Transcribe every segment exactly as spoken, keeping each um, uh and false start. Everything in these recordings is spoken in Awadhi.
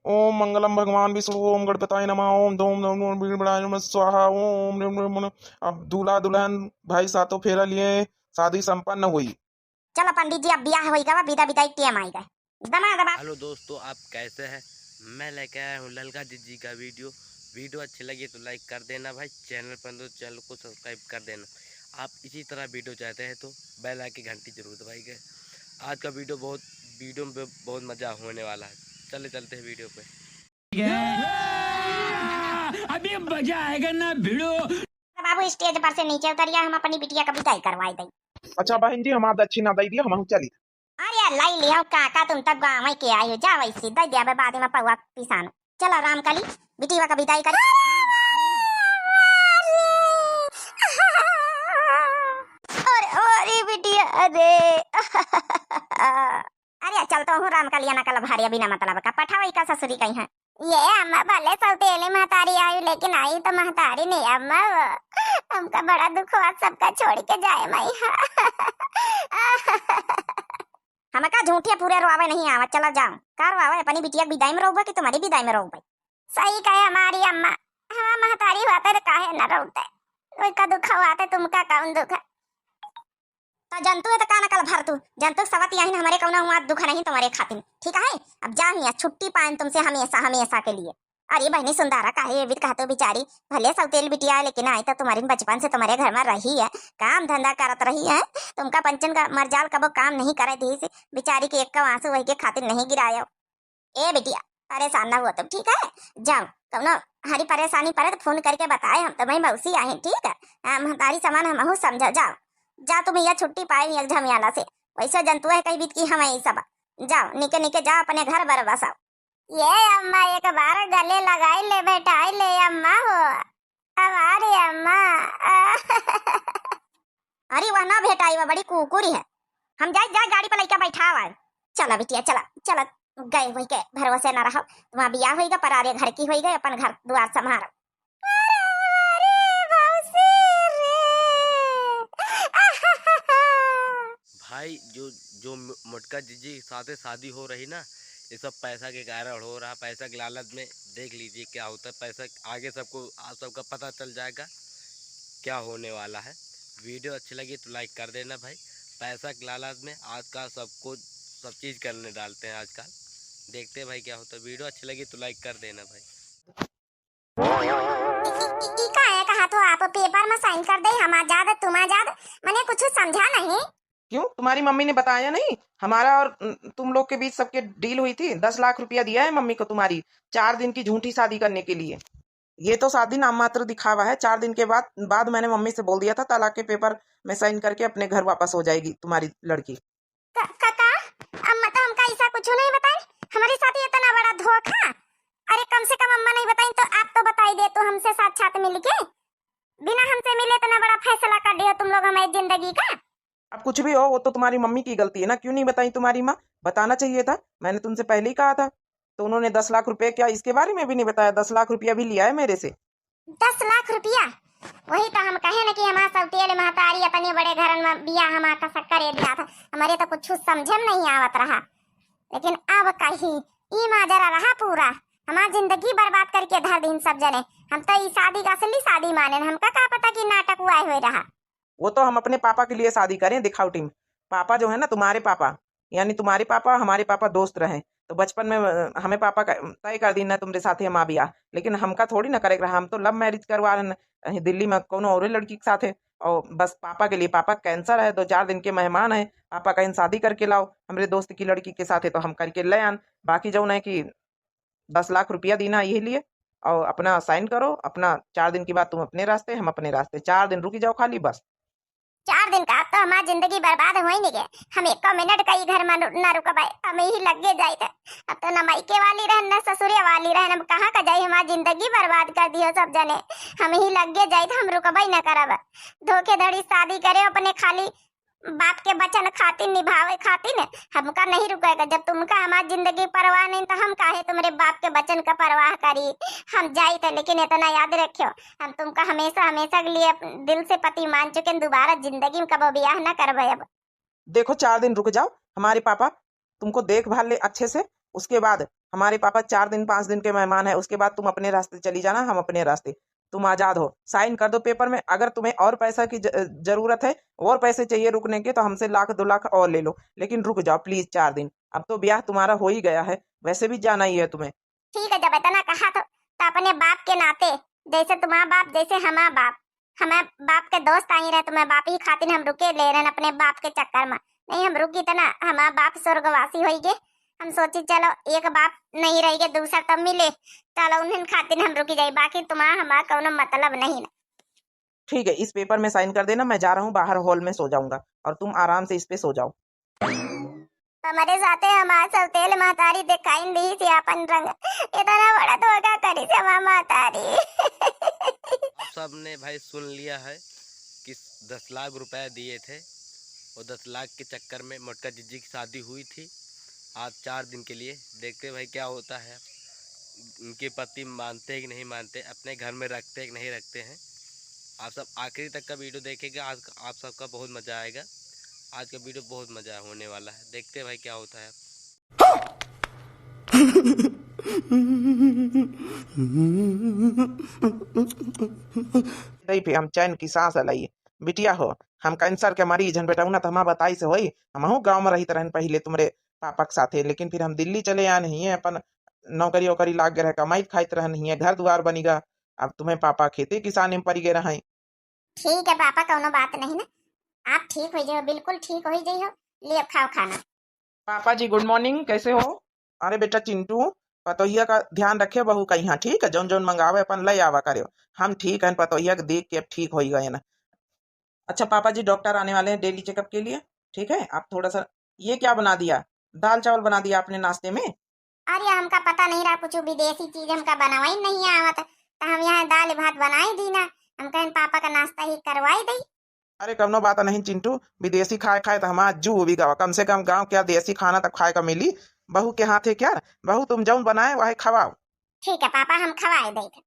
ओम मंगलम भगवान विष्णु, ओम गणपताय नमः, ओम धूम धूम धूम बीड़ बीड़ाय नमः स्वाहा, ओम नम नम नम। अब दूल्हा दुल्हन भाई सातों फेरा लिए, शादी संपन्न हुई। चलो पंडित जी, अब बियाह होई गवा, विदा विदाई टेम आई गए। दमा दमा। हेलो दोस्तों, आप कैसे हैं? मैं लेके आया हूँ ललका जिज्जी का वीडियो। वीडियो अच्छी लगी तो लाइक कर देना भाई, चैनल पर तो चैनल को सब्सक्राइब कर देना। आप इसी तरह वीडियो चाहते हैं तो बेल आइकन घंटी जरूर दबाइएगा। आज का वीडियो बहुत, वीडियो में बहुत मज़ा होने वाला है। चले चलते हैं वीडियो पे। अभी मजा आएगा ना भिड़ो। बाबू, स्टेज पर से नीचे उतरिया, हम अपनी बिटिया का विदाई करवाई दई। अच्छा बहन जी, हमार दक्षिणा दे दिया, हम चली। अरे लाई लिया काका, तुम तब गाँव के आई हो, जा वैसे दे दिया बे, बाद में पौवा पिसान। चलो रामकली, बिटिया का विदाई करी। अरे, अरे बिटिया, अरे। अरे चल तो हूँ रामकलिया, ना कल भारिया बिना मतलब का पठावई का ससुरी कहीं है। ये अम्मा भले सौतेली महतारी आई, लेकिन आई तो महतारी नहीं अम्मा वो। हमका बड़ा दुख हुआ सबका छोड़ के जाए माई। हमका झूठिया पूरे रोवे नहीं आवा, चला जाओ। का रोवे, अपनी बिटिया की विदाई में रोवे कि तुम्हारी विदाई में रोवे? सही कहे हमारी अम्मा, हमार महतारी हुआ तो काहे न रोते, कोई का दुख हुआ तो तुमका कौन दुख है? तो जंतु है तो का नकल भर तू, जंतु सवत यही हमरे कौनो हुआ दुख नहीं तुम्हारे खातिर, ठीक है? अब जा हिया, छुट्टी पाएन तुमसे हमेशा, हमेशा के लिए। अरे बहनी सुंदरा, काहे ये भी कहते हो बेचारी, भले सौतेल बिटिया है, लेकिन आई तो तुम्हारी बचपन से तुम्हारे घर में रही है, काम धंधा करत रही है, तुमका पंचन का मरजाल कबो काम नहीं करे दी से, बेचारी के एक का आंसू वही के खातिर नहीं गिरायो। ए बिटिया, परेशान ना हुआ तुम, ठीक है? जाओ, कौनो हरी परेशानी पड़े तो फोन करके बताए, हम तुम्हारी मौसी आए हैं, ठीक है? हम हमारी सामान हमहू समझो, जाओ, जा तुम यह छुट्टी पाए एक झमियाला से, वैसे जंतु है कहीं बीत की हम यही सब, जाओ निके निके जाओ अपने घर बर बसाओ। ये अम्मा एक बार गले लगाई ले, बैठाई ले अम्मा हो, हमारी अम्मा। अरे वह ना भेटाई, वह बड़ी कुकुरी है। हम जाए, जाए गाड़ी पर लइका बैठावा। चला बिटिया, चला, चला, गए वही के भरोसे ना रहो। तुम्हारा बियाह होइगा, परारे घर की होइगा, अपन घर दुआर संभारो। अरे, अरे, भौसी रे। भाई, जो, जो मो-, मोटका जीजी साथे शादी हो रही ना, ये सब पैसा के कारण हो रहा, पैसा के लालच में। देख लीजिए क्या होता है, पैसा आगे सबको, आप सबका पता चल जाएगा क्या होने वाला है। वीडियो अच्छी लगी तो लाइक कर देना भाई। पैसा के लालच में आजकल सबको, सब चीज़ करने डालते हैं आजकल। देखते हैं भाई क्या होता है। वीडियो अच्छी लगी तो लाइक कर देना भाई। ई, ई, ई, ई काहे कहत हो आप? पेपर में साइन कर दे, हम आजाद, तुम आजाद, मने कुछ समझा नहीं। क्यों, तुम्हारी मम्मी ने बताया नहीं? हमारा और, उम, तुम लोग के बीच सबके डील हुई थी, दस लाख रुपया दिया है मम्मी को तुम्हारी, चार दिन की झूठी शादी करने के लिए। ये तो शादी नाम मात्र दिखावा है, चार दिन के बाद, बाद मैंने मम्मी से बोल दिया था, तलाक के पेपर में साइन करके अपने घर वापस हो जाएगी तुम्हारी लड़की। का, का, का? अम्मा तो हमका ऐसा कुछ नहीं बताई, हमारे साथ ये इतना बड़ा धोखा। अरे कम से कम अम्मा नहीं बताई तो आप तो बताई दे, तो हमसे साक्षात मिल के, बिना हमसे मिले इतना बड़ा फैसला कर दिया तुम लोग हमारी जिंदगी का। अब कुछ भी हो, वो तो तुम्हारी मम्मी की गलती है ना, क्यों नहीं बताई तुम्हारी माँ? बताना चाहिए था, मैंने तुमसे पहले ही कहा था। तो उन्होंने दस लाख रुपए क्या, इसके बारे में भी नहीं बताया, दस लाख रुपया भी लिया है मेरे से। दस लाख रुपया? वही तो हम कहे न कि हमार सौतेल महतारी इतने बड़े घरन में बियाह हमार का शक्कर ये दिया था, हमारे तो कुछ समझे में नहीं आवत रहा। लेकिन अब कहीं ई माजरा रहा पूरा, हमार जिंदगी बर्बाद करके धर दिन सब जने। हम तो ई शादी का असली शादी माने, हमका का पता कि नाटक हुआ हुए रहा। वो तो हम अपने पापा के लिए शादी करें, दिखावटी में। पापा जो है ना, तुम्हारे पापा, यानी तुम्हारे पापा, हमारे पापा दोस्त रहे, तो बचपन में, अ, हमें पापा का, तय कर दी ना तुम्हारे साथे हमार बियाह, लेकिन हमका थोड़ी ना करे के रहा, हम तो लव मैरिज करवा रहे हैं, अ, दिल्ली में कोनो और लड़की के साथे, और बस पापा के लिए, पापा कैंसर है, दो चार दिन के मेहमान है, पापा कहें शादी करके लाओ हमरे दोस्त की लड़की के साथे, तो हम करके ले आन। बाकी जौन है कि दस लाख रुपया दीना यही लिए, और अपना साइन करो, अपना चार दिन के बाद तुम अपने रास्ते, हम अपने रास्ते, चार दिन रुकी जाओ खाली बस। चार दिन का, अब तो हमार जिंदगी बर्बाद होई नहीं गे। हम एको मिनट का ई घर में रु-, ना रुकबाई, हम यही लगे जाइत। अब तो न मायके वाली रहन, न ससुरे वाली रहन, अब कहाँ का जाई, हमार जिंदगी बर्बाद कर दियो सब जने। हम यही लगे जाइत, हम रुकबाई न करब। धोखेधड़ी शादी करे अपने खाली बाप के वचन खातिर, निभावे खातिर, हमका नहीं रुकेगा। जब तुमका हमार जिंदगी परवाह नहीं, तो हम काहे तुम्हारे बाप के वचन का परवाह करी? हम जाइत है, लेकिन इतना याद रखियो, हम तुमका हमेशा, हमेशा के लिए अप-, दिल से पति मान चुके हैं, दोबारा जिंदगी में कबो बियाह ना करबे अब। देखो, चार दिन रुक जाओ, हमारे पापा तुमको देखभाल ले अच्छे से, उसके बाद हमारे पापा चार दिन, पाँच दिन के मेहमान है, उसके बाद तुम अपने रास्ते चली जाना, हम अपने रास्ते। तुम आजाद हो, साइन कर दो पेपर में। अगर तुम्हें और पैसा की ज-, जरूरत है, और पैसे चाहिए रुकने के, तो हमसे लाख दो लाख और ले लो, लेकिन रुक जाओ प्लीज चार दिन। अब तो ब्याह तुम्हारा हो ही गया है, वैसे भी जाना ही है तुम्हें। ठीक है, जब इतना कहा तो, तो अपने बाप के नाते, जैसे तुम्हारा बाप, जैसे हमारा बाप, हमारे बाप के दोस्त आई रहे, तुम्हारे बाप ही खातिर हम रुके ले रहे अपने बाप के चक्कर में। नहीं, हम रुकी तो ना, हमारा बाप स्वर्गवासी होई गे। हम सोची चलो एक बाप नहीं रह गे, दूसरा तब मिले, चलो उन्हन खातिर हम रुकी जाई, बाकी तुम्हारा हमारा कौनो मतलब नहीं ना। ठीक है, इस पेपर में साइन कर देना, मैं जा रहा हूँ बाहर हॉल में सो जाऊंगा और तुम आराम से इस पे सो जाओ। हमारे साथे हमार सौतेल महतारी देखाइन दी से आपन रंग, इतना बड़ा धोखा करी से हमार महतारी। आप सबने भाई सुन लिया है कि दस लाख रुपए दिए थे, वो दस लाख के चक्कर में मोटका जिज्जी की शादी हुई थी आज चार दिन के लिए। देखते हैं भाई क्या होता है, उनके पति मानते हैं कि नहीं मानते, अपने घर में रखते हैं कि नहीं रखते हैं। आप सब आखिरी तक का वीडियो देखेंगे, आज आप सबका बहुत मज़ा आएगा। आज का वीडियो बहुत मज़ा होने वाला है, देखते हैं भाई क्या होता है। नहीं, फिर हम चैन की सांस लई। बिटिया हो, हम कैंसर के मरीज हन बेटा, ना तो हमार बताई से होई। हमहू गाँव में रहित रहन पहिले तुमरे पापा के साथे, लेकिन फिर हम दिल्ली चले आन हिये, अपन नौकरी ओकरी लाग गए रहे, कमाई खाइत रहन हिये, घर दुआर बनी गा। अब तुम्हें पापा खेती किसानी में पड़ी गए रहे। ठीक है पापा, कौनो बात नहीं ना, आप ठीक हो जाओ, बिल्कुल ठीक हो जाइयो। ले अब खाओ खाना। पापा जी, गुड मॉर्निंग, कैसे हो? अरे बेटा चिंटू, पतोहिया का ध्यान रखे बहू का यहाँ, ठीक है? जौन जौन मंगावे अपन ले आवा करे। हम ठीक हैं, पतोहिया के देख के अब ठीक हो ही गए ना। अच्छा पापा जी, डॉक्टर आने वाले हैं डेली चेकअप के लिए, ठीक है? आप थोड़ा सा, ये क्या बना दिया, दाल चावल बना दिया आपने नाश्ते में? अरे हमका पता नहीं रहा, कुछ विदेशी चीज हमका बनावाई नहीं आवत, तो हम यहाँ दाल भात बनाई दी ना। हम कहन पापा का नाश्ता ही करवाई दी। अरे कौनो बात नहीं चिंटू, विदेशी खाए खाए तो हमार जू उबी गवा। कम से कम गाँव के देसी खाना तो खाए का मिली। बहू के हाथ है क्या? बहू तुम जौन बनाए वही खवाओ। ठीक है पापा, हम खवाए देत।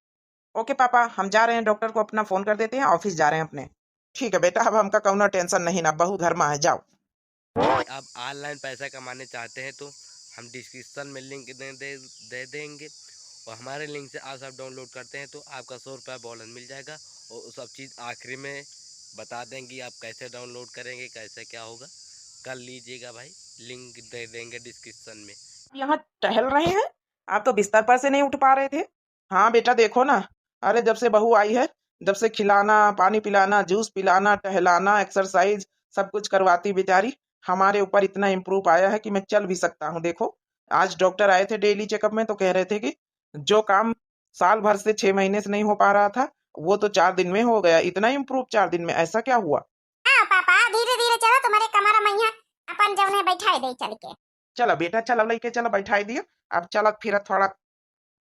ओके पापा, हम जा रहे हैं, डॉक्टर को अपना फोन कर देते हैं, ऑफिस जा रहे हैं अपने। ठीक है बेटा, अब हमका कौनो टेंशन नहीं ना, बहू घर में है, जाओ। आप ऑनलाइन पैसा कमाने चाहते हैं तो हम डिस्क्रिप्शन में लिंक दे, दे, दे देंगे और हमारे लिंक से आप सब डाउनलोड करते हैं तो आपका सौ रुपया बोनस मिल जाएगा। और सब चीज़ आखिरी में बता देंगे, आप कैसे डाउनलोड करेंगे, कैसे क्या होगा, कर लीजिएगा भाई, लिंक दे देंगे डिस्क्रिप्शन में। यहाँ टहल रहे हैं, आप तो बिस्तर पर से नहीं उठ पा रहे थे। हाँ बेटा, देखो ना, अरे जब से बहू आई है, जब से खिलाना, पानी पिलाना, जूस पिलाना, टहलाना, एक्सरसाइज, सब कुछ करवाती बेचारी, हमारे ऊपर इतना इम्प्रूव आया है कि मैं चल भी सकता हूँ। देखो, आज डॉक्टर आए थे डेली चेकअप में, तो कह रहे थे कि जो काम साल भर से, छह महीने से नहीं हो पा रहा था, वो तो चार दिन में हो गया। इतना इम्प्रूव चार दिन में, ऐसा क्या हुआ? हाँ पापा, धीरे धीरे चलो, तुम्हारे कमरा में यहाँ अपन जौन है बैठाए दे चल के। चलो बेटा, चलो लेके चलो, बैठाए दियो। अब चलत फिरत थोड़ा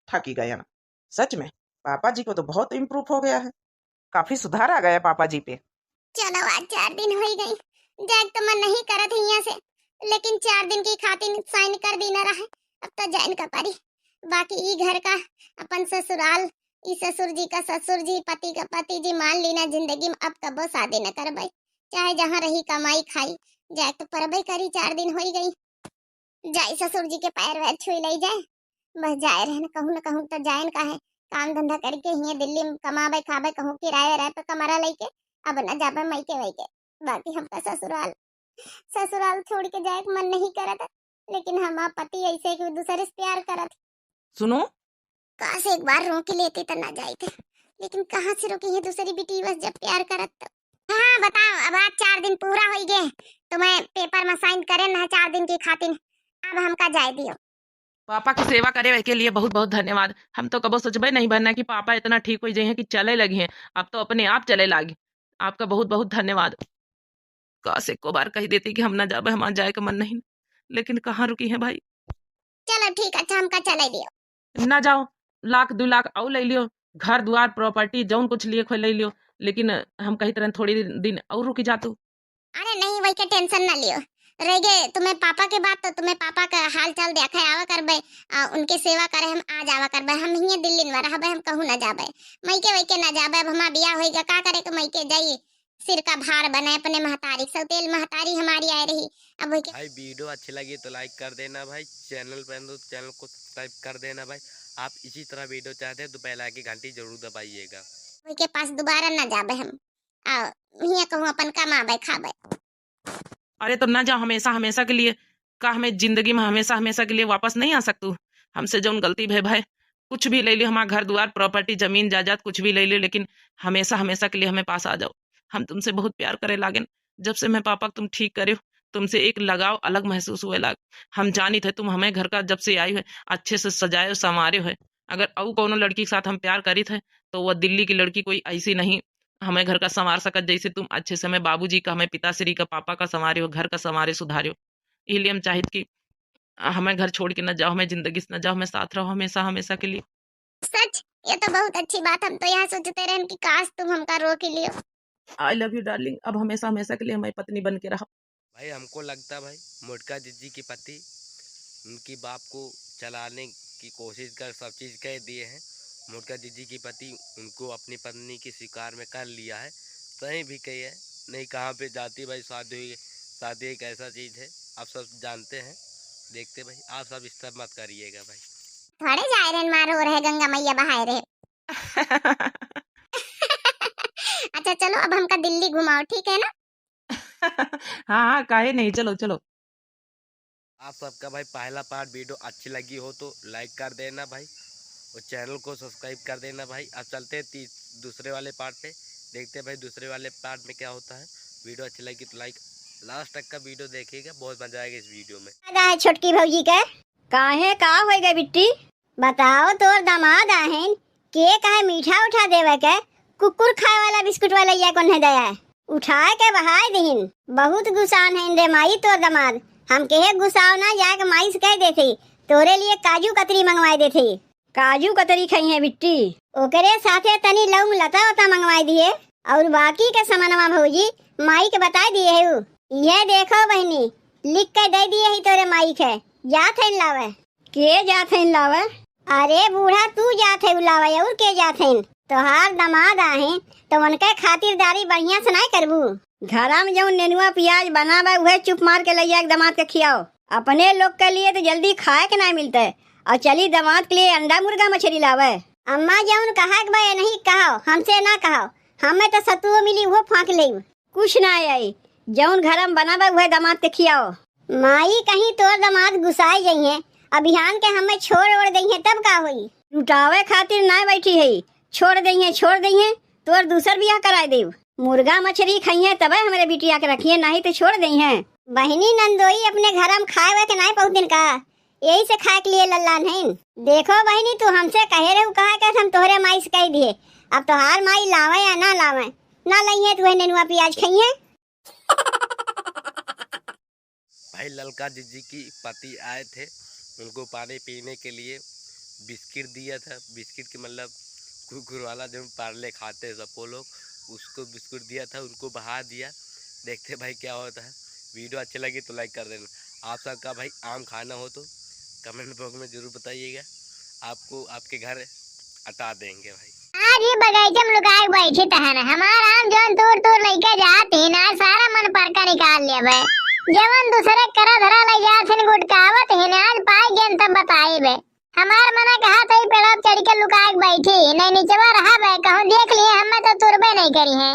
थकी गए ना। सच में पापा जी को तो बहुत इम्प्रूव हो गया है, काफी सुधार आ गया पापा जी पे। चलो, आज चार दिन हो ही गई, जाए तो मन नहीं करत है यहाँ से, लेकिन चार दिन की खातिर साइन कर दी ना रहे, अब तो जाए का पड़ी। बाकी ई घर का अपन ससुराल, ई ससुर जी का ससुर जी, पति का पति जी मान ली ना, जिंदगी में अब कबो शादी न करबे, चाहे जहाँ रही कमाई खाई, जाए तो परबे करी। चार दिन हो ही गई, जाई ससुर जी के पैर वैर छुई लई जाए, बस जाए रहन, कहूँ न कहूँ तो जाए न, काहे काम धंधा करके हिये दिल्ली में कमाबे खाबे, कहूँ किराए वराए पे कमरा लेके अब न जाबे मइके वइके। बाकी हमका ससुराल, ससुराल छोड़ के जाए के मन नहीं करत, लेकिन हमार पति ऐसे कि दूसरे से प्यार करत। सुनो, काश एक बार रोक लेते तो ना जाइत, लेकिन कहाँ से रोकी है दूसरी बिटिया जब प्यार करत तो। हाँ बताओ, अब आज चार दिन पूरा होई गे, तुम्हें पेपर में साइन करे ना चार दिन की खातिर, अब हमका जाए दियो। पापा की सेवा करे के लिए बहुत बहुत धन्यवाद। हम तो कबो सोचबे नहीं भरना कि पापा इतना ठीक हो जाए हैं कि चले लगी हैं, अब तो अपने आप चले लागी। आपका बहुत बहुत धन्यवाद। काश एको बार कह देती कि हम ना जाबे, हमार जाए का मन नहीं, लेकिन कहाँ रुकी हैं भाई। चलो ठीक, अच्छा हमका चले दियो। ना जाओ, लाख दो लाख और ले लियो, घर द्वार प्रॉपर्टी जौन कुछ लिए खोए ले लियो, लेकिन हम कही तरह थोड़ी दिन और रुकी जा तू। अरे नहीं, वही के टेंशन ना लियो, रह गए तुम्हें पापा के बात, तो तुम्हें पापा का हाल चाल देखे आवा करबे, आ, उनके सेवा करे हम आ जावा करबे। हम हिये दिल्ली में रहबे, हम कहूँ ना जाबे, मइके वइके ना जाबे। अब हमार बियाह होइगा, का करे के मइके जाई, सिर का भार बने अपने महतारी, सौतेल महतारी हमारी आए रही। अब वही के भाई वीडियो अच्छी लगी तो लाइक कर देना भाई, चैनल पे तो चैनल को सब्सक्राइब कर देना भाई। आप इसी तरह वीडियो चाहते हैं तो बेल आइकन की घंटी जरूर दबाइएगा। उनके पास दोबारा ना जाबे हम। आओ, हियाँ कहूँ अपन कमाबे खाबे। अरे तो ना जाओ हमेशा हमेशा के लिए। का हमें जिंदगी में हमेशा हमेशा के लिए वापस नहीं आ सकतू? हमसे जौन गलती भय भाई, कुछ भी ले लियो, हमारा घर दुआर, प्रॉपर्टी, जमीन जायदाद, कुछ भी ले लियो, लेकिन हमेशा हमेशा के लिए हमें पास आ जाओ। हम तुमसे बहुत प्यार करे लागेन। जब से मैं पापा तुम ठीक करे हो, तुमसे एक लगाव अलग महसूस हुए लाग। हम जानित है तुम हमें घर का जब से आई हो, अच्छे से सजाए हो, संवारे हो। अगर अउ कोनो लड़की के साथ हम प्यार करित है, तो वह दिल्ली की लड़की कोई ऐसी नहीं हमें घर का संवार सकत, जैसे तुम अच्छे से हमें बाबूजी का, हमें पिताश्री का, पापा का संवारे हो, घर का संवारे सुधारे हो। इसलिए हम चाहित कि हमें घर छोड़ के न जाओ, हमें जिंदगी से न जाओ, हमें साथ रहो हमेशा, हमेशा के लिए। सच, ये तो बहुत अच्छी बात। हम तो यहाँ सोचते रहन कि काश तुम हमका रोक लियो। I love you darling, अब हमेशा हमेशा के लिए हमारी पत्नी बन के रहो। भाई, हमको लगता भाई, मोटका जिज्जी की पति उनकी बाप को चलाने की कोशिश कर सब चीज़ कह दिए हैं। मोटका जिज्जी की पति उनको अपनी पत्नी की स्वीकार में कर लिया है, सही भी कही है। नहीं, कहाँ पे जाती भाई, शादी हुई, शादी एक ऐसा चीज़ है, आप सब जानते हैं। देखते भाई, आप सब इस तरह मत करिएगा भाई। थोड़े जाए रहे, मार हो रहे, गंगा मैया बहाए रहे। अच्छा चलो, अब हमका दिल्ली घुमाओ, ठीक है ना? हाँ, हाँ, काहे नहीं, चलो, चलो। आप सबका भाई पहला पार्ट वीडियो अच्छी लगी हो तो लाइक कर देना भाई, और चैनल को सब्सक्राइब कर देना भाई। अब चलते हैं ती-, दूसरे वाले पार्ट पे, देखते हैं भाई दूसरे वाले पार्ट में क्या होता है। वीडियो अच्छी लगी तो लाइक, लास्ट तक का वीडियो देखिएगा, बहुत मजा आएगा इस वीडियो में। दादा है छोटकी भौजी के। काहे, का होय गए बिट्टी? बताओ, तोर दामाद आहिन, के कहे मीठा उठा देवे के, कुकुर खाए वाला बिस्कुट वाला या कौन है दया है? उठाए के बहाए दिहिन। बहुत गुस्सान है रे माई तोर दामाद। हम कहे गुस्साओ ना, जाके माई से कह देते, तोरे लिए काजू कतरी मंगवाए देते। काजू कतरी खाई है बिट्टी। ओकरे साथे तनी लौंग लता वता मंगवाए दिए, और बाकी के सामानवा भौजी माई के बताए दिए है उ। ये देखो बहिनी, लिख के दे दिए है तोरे माई के, जात है लावे। के जात है लावे? अरे बूढ़ा, तू जात है लावे, और के जात है? तोहार दामाद आहे, तो उनके खातिरदारी बढ़िया से नाय करबू? घरा में जौन नेनुआ पियाज बना बा, उहे चुप मार के लइया के दामाद के खियाओ। अपने लोग के लिए तो जल्दी खाए के नाय मिलते, और चली दामाद के लिए अंडा मुर्गा मछली लावे। अम्मा, जौन कहा के बा, ये नहीं कहो, हमसे ना कहो, हमें तो सतुओ मिली, वो फाँक लेब। कुछ ना आई, जौन घर में बना बा, उहे दामाद के खियाओ। माई, कहीं तोर दामाद गुस्साए जइहें, अभियान के हमें छोड़ ओड़ दइहें, तब का होई? लुटावे खातिर ना बैठी है, छोड़ दइहें, छोड़ दइहें, तोर दूसर बियाह कराए देब। मुर्गा मछली खइहें, तबे हमरे बिटिया के रखिहें, नहीं तो छोड़ दइहें। बहिनी नंदोई अपने घर में खाए हुए के नाय बहुत दिन का, यही से खाए के लिए लल्लान हैं। देखो बहिनी, तू हमसे कहे रहू, कहा के हम तोहरे माई से कह दिए, अब तोहार माई लावे या ना लावे, ना लइहें तो वही नेनुआ पियाज खइहें। भाई, ललका जिज्जी की पति आए थे, उनको पानी पीने के लिए बिस्किट दिया था। बिस्किट के मतलब कुरकुर वाला जो पार्ले खाते हैं सब वो लोग, उसको बिस्कुट दिया था, उनको बहा दिया। देखते भाई क्या होता है। वीडियो अच्छी लगी तो लाइक कर देना। आप सबका भाई आम खाना हो तो कमेंट बॉक्स में जरूर बताइएगा, आपको आपके घर अटा देंगे भाई। आज ये बगीचा में लुकाए के बैठी तहन, हमार आम जौन तूर तूर लइके जात ही ना, सारा मन पर का निकाल लेबे। जवन दूसरे करा धरा लइ जात हिन गुटकावत हिन, आज पाए गेन तब बताइबे। हमार मना कहा तई पेड़वा चढ़ के लुकाए के बैठी, नहीं नीचवा रहा बे, कहूँ देख लिए हमें तो तुरबे नहीं करी है।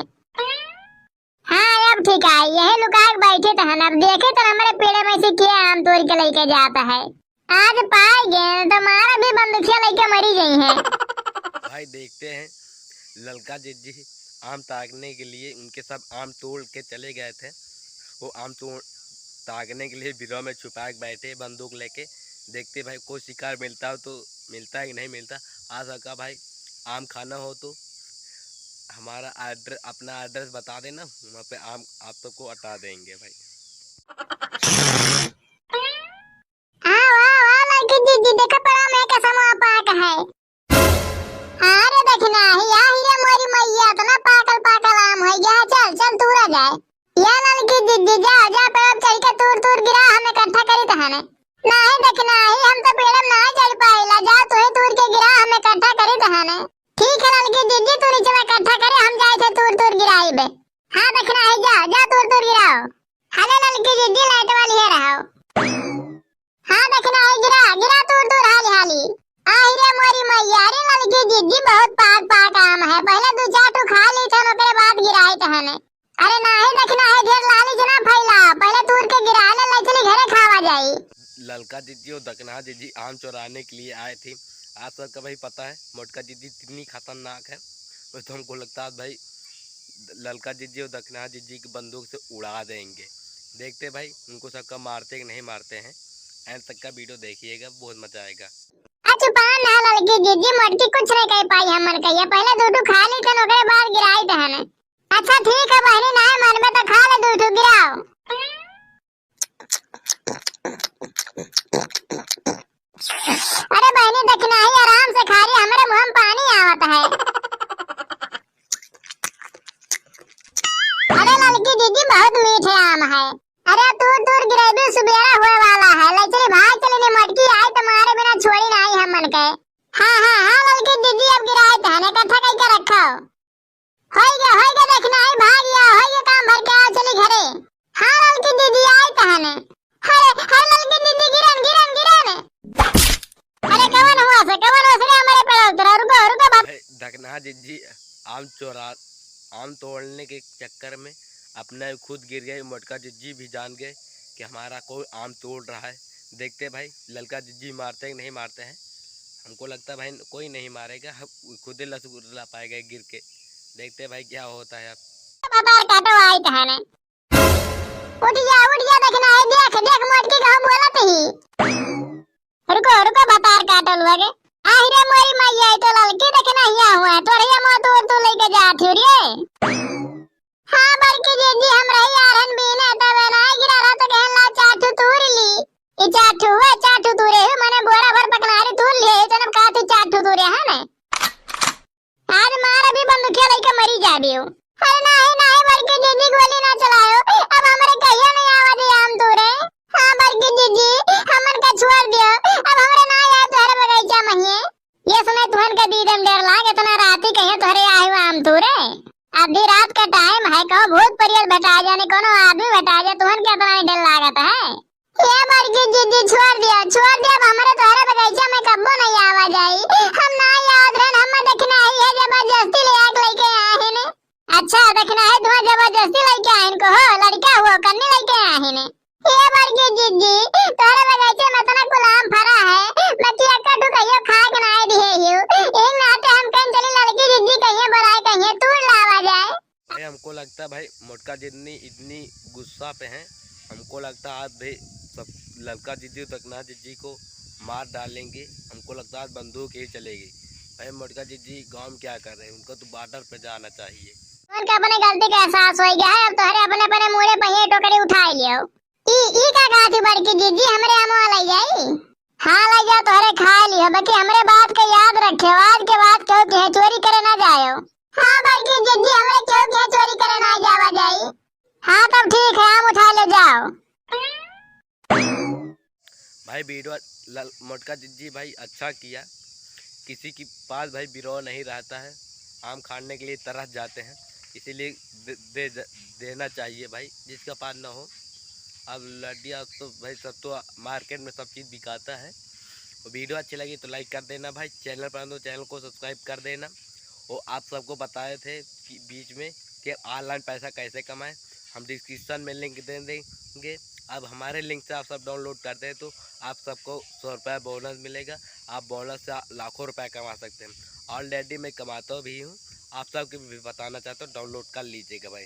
हाँ, अब ठीक है, यही लुकाए के बैठे तहन, अब देखे तो हमरे पेड़े में से के आम तोड़ के लेके जाता है। आज पाए गए तो मारा भी बंदूकिया लेके मरी गई है। भाई, देखते हैं, ललका जिज्जी आम ताकने के लिए उनके सब आम तोड़ के चले गए थे। वो आम तोड़ ताकने के लिए बिरवा में छुपा के बैठे बंदूक लेके। देखते भाई, कोई शिकार मिलता हो तो मिलता है कि नहीं मिलता। आ सका भाई, आम खाना हो तो हमारा एड्रे-, अपना एड्रेस बता देना, वहाँ पे आम आप सबको अटा देंगे भाई। हाँ, वाह, वाह, लड़की दीदी, देखा पड़ा मैं कैसा मुँह पाक है। अरे देखना ही, या हीरे मोरी मैया, इतना पाकल पाकल आम है, जा चल, चल तूरा जाए। या लड़की दीदी, जा, जा, पेड़ चढ़ के तूर तूर गिरा, हमें इकट्ठा करी तहाने। नहीं देखना ही, हम तो पेड़ में ना चढ़ पाइला, जा तू ही तूर के गिरा, हमें इकट्ठा करी तहाने। ठीक है लड़की दीदी, तू नीचे में इकट्ठा करे, हम जाए थे तूर तूर गिराई बे। हाँ देखना ही, जा, जा तूर तूर गिराओ। हेलो लड़की दीदी, लाइट वाली है रहो। हाँ दखिनहा, गिरा, गिरा तूर तूर हाली हाली। आहि रे मोरी मैया, अरे ललकी जिज्जी बहुत पाक पाक आम है, पहिले दू चार ठो खा ली थन, ओकरे बाद गिराइत हन। अरे नाहीं दखिनहा, ढेर लालच ना फैला, पहिले तूर के गिरा ले, ले चली घरे खावा जाई। ललका जिज्जी और दखिनहा जिज्जी आम चोराने के लिए आए थे। आप सबका भाई पता है, मोटका जिज्जी कितनी खतरनाक है। वो तो हमको लगता है भाई, ललका जिज्जी और दखिनहा जिज्जी की बंदूक से उड़ा देंगे। देखते भाई, उनको सबका मारते कि नहीं मारते हैं, एंड तक का वीडियो देखिएगा, बहुत मजा आएगा। अच्छा, पान ना ललकी जिज्जी, मोटकी कुछ नहीं कह पाई हमन कहिया, पहिले दू ठो खा ली थन, ओकरे बाद गिराइत हन। अच्छा ठीक है बहिनी, नाहीं मन में तो खा ले दू ठो, गिराओ। अरे बहिनी दखिनहा, आराम से खा रही, हमरे मुँह में पानी आवत है। अरे ललकी जिज्जी, बहुत मीठे आम है। अरे तूर तूर गिरेबी, सुबेरा होए वाला है, ले चली भाग चली, नहीं मोटकी आई तो मारे बिना छोड़ी नाहीं हमन के। हाँ हाँ हाँ ललकी जिज्जी, अब गिराइत हन, इकट्ठा कइके रखो। होई गे, होई गे, दखिनहा, भाग गया, होई गे काम भर के, आओ चली घरे। हाँ ललकी जिज्जी, आइत हन। अरे, अरे ललकी जिज्जी, गिरन, गिरन, गिरन। अरे कवन हुआ से, कवन हुआ से रे हमरे पे उतरा, रुको, रुको, बात। भाई, दखिनहा जिज्जी आम चोरा, आम तोड़ने के चक्कर में अपना खुद गिर गए, मोटका जिज्जी भी जान गए कि हमारा कोई आम तोड़ रहा है। देखते भाई, ललका जिज्जी मारते हैं कि नहीं मारते हैं। हमको लगता है भाई, कोई नहीं मारेगा, हम खुद ही लसगुल्ला पाएगा गिर के। देखते हैं भाई, क्या होता है अब। बाबा काटो आई तहने। उठ जा, उठ जा, दखिनहा, देख, देख, मोटकी कहूँ बोलत ही। रुको, रुको, बतार काटल हुआ के। आहि रे मोरी मैया, ई तो ललकी दखिनहा हुआ है, तोरिया मुँह तोड़ तू लेके जात हो रे। हाँ, बड़की जिज्जी, हमरे यारन बीने तबे ना गिरा रहा तो कहन ला चार ठो तूर ली। ई चार ठो हुआ, चार ठो तूरे हो, मने बोरा भर पकनारी तूर लिए, ई तो ना कहा तू चार ठो तूरे है ना। आज मार अभी बंदूकिया लइके मरी जाबे हो। अरे नाहीं, नाहीं, बड़की जिज्जी गोली ना चलायो। अब हमरे कहिया नहीं आवा दे आम तूरे। हाँ, बड़की जिज्जी, हमन का छोड़ दियो। अब हमरे ना आए तोहरे बगीचा में ही। ये समय तुहन का दीदे में डर लाग, इतना राती कहिया तोहरे आए हुआ आम तूरे। अभी रात का टाइम है, कहूँ भूत परियत भेटा जाए, कोनो आदमी भेटा जाए, तुहन के इतना डर लागत है। ए बड़की जिज्जी, छोड़ दिया, छोड़ दिया, अब हमरे तोहरे बगीचा में कब्बो नहीं आवा जाई। हम ना आवत रहन, हम दखिनहा है जबरदस्ती ले आके लेके आए हैं ने। अच्छा, दखिनहा है तुम्हें जबरदस्ती लेके आए इनको हो, लड़का हुआ कन्नी लेके आए हैं ने। ए बड़की जिज्जी, तोहरे बगीचे में इतना गुलाब फरा है, बाकी एक ठो कहियो खा के ना दिए हियो। एक नाते हम कहीं चली लड़की जिज्जी कहिए बुलाए कहिए तूर लावा जाए। भाई, हमको लगता है भाई, मोटका जिज्जी इतनी गुस्सा पे हैं, हमको लगता है आज भाई सब ललका जिज्जी और दखिनहा जिज्जी को मार डालेंगे। हमको लगता है आज बंदूक ही चलेगी। भाई, मोटका जिज्जी गाँव में क्या कर रहे हैं, उनको तो बॉर्डर पे जाना चाहिए। उनका अपने गलती का एहसास हो गया है, अब तोहरे अपने अपने मूड़े पे ये टोकरी उठा लियो। ई, ई का कहा थी बड़की जिज्जी, हमरे अमवा लई जाई? हाँ, लई जाओ, तोहरे खा लियो, बाकी हमरे बात के याद रखे, आज के बाद केहू के चोरी करे ना जायो। हाँ, बड़की जिज्जी, हमरे केहू के चोरी करे ना जावा जाई। हाँ, तब ठीक है, आम उठा ले जाओ। भाई, वीडियो लल-, मोटका जिज्जी भाई अच्छा किया, किसी के पास भाई बिरो नहीं रहता है, आम खाने के लिए तरस जाते हैं, इसीलिए दे, दे, देना चाहिए भाई, जिसका पास ना हो। अब लड्डिया तो भाई सब तो मार्केट में सब चीज़ बिकाता है। और वीडियो अच्छी लगी तो लाइक कर देना भाई, चैनल पर आए तो चैनल को सब्सक्राइब कर देना। और आप सबको बताए थे कि बीच में कि ऑनलाइन पैसा कैसे कमाएं, हम डिस्क्रिप्शन में लिंक दे देंगे। अब हमारे लिंक से आप सब डाउनलोड करते हैं तो आप सबको सौ रुपये बोनस मिलेगा, आप बोनस से लाखों रुपये कमा सकते हैं। ऑलरेडी मैं कमाता भी हूँ, आप सबको भी बताना चाहता हूँ, डाउनलोड कर लीजिएगा भाई।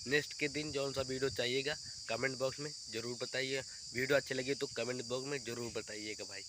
नेक्स्ट के दिन जौन सा वीडियो चाहिएगा कमेंट बॉक्स में ज़रूर बताइए, वीडियो अच्छी लगी तो कमेंट बॉक्स में ज़रूर बताइएगा भाई।